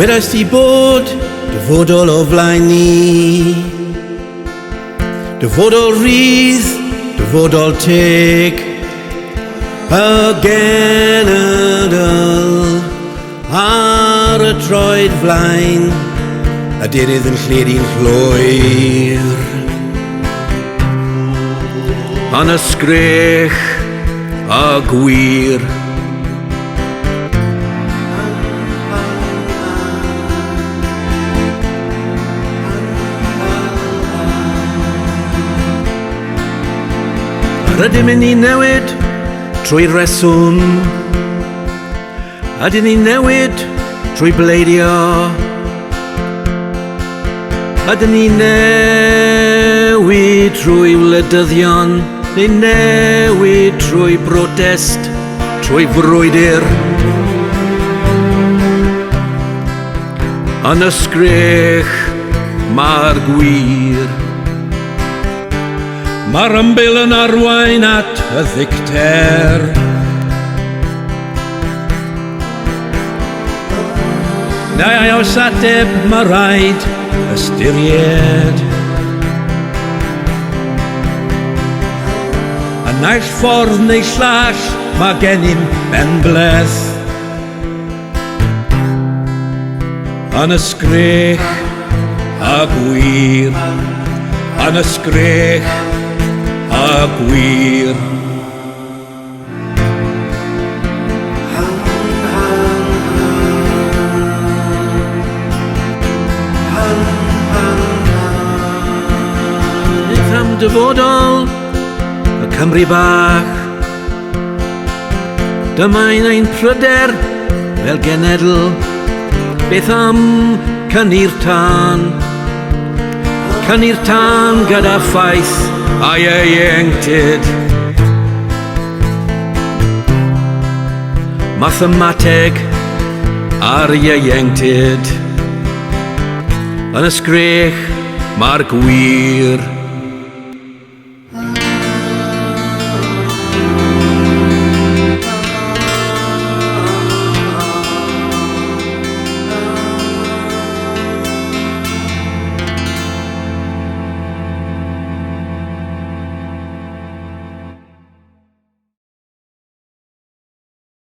Wedais ti bod dyfodol o flaen ni. Dyfodol rhydd, dyfodol teg. Y genedl ar y troed flaen, y deunydd yn lledu'n llwyr. Yn y sgrech y gwir. Rydym yn ei newid trwy reswm. Ydyn ni'n newid trwy bleidio? Ydyn ni'n newid trwy wleidyddion neu newid trwy brotest, trwy frwydr? Yn y sgrech mae'r gwir. Mae'r ymbil yn arwain at y ddicter. Neu ai oes ateb mae rhaid ystyried. Y naill ffordd neu llall mae gennym benbleth. Yn y sgrech a gwir, yn y sgrech a gwir. Beth am dyfodol y Cymru bach? Dyma un ein pryder fel genedl. Beth am cynnu'r tân? Cynnu'r tân gyda ffaith a ieuenctid. Mathemateg a'r ieuenctid. Yn y sgrech mae'r gwir.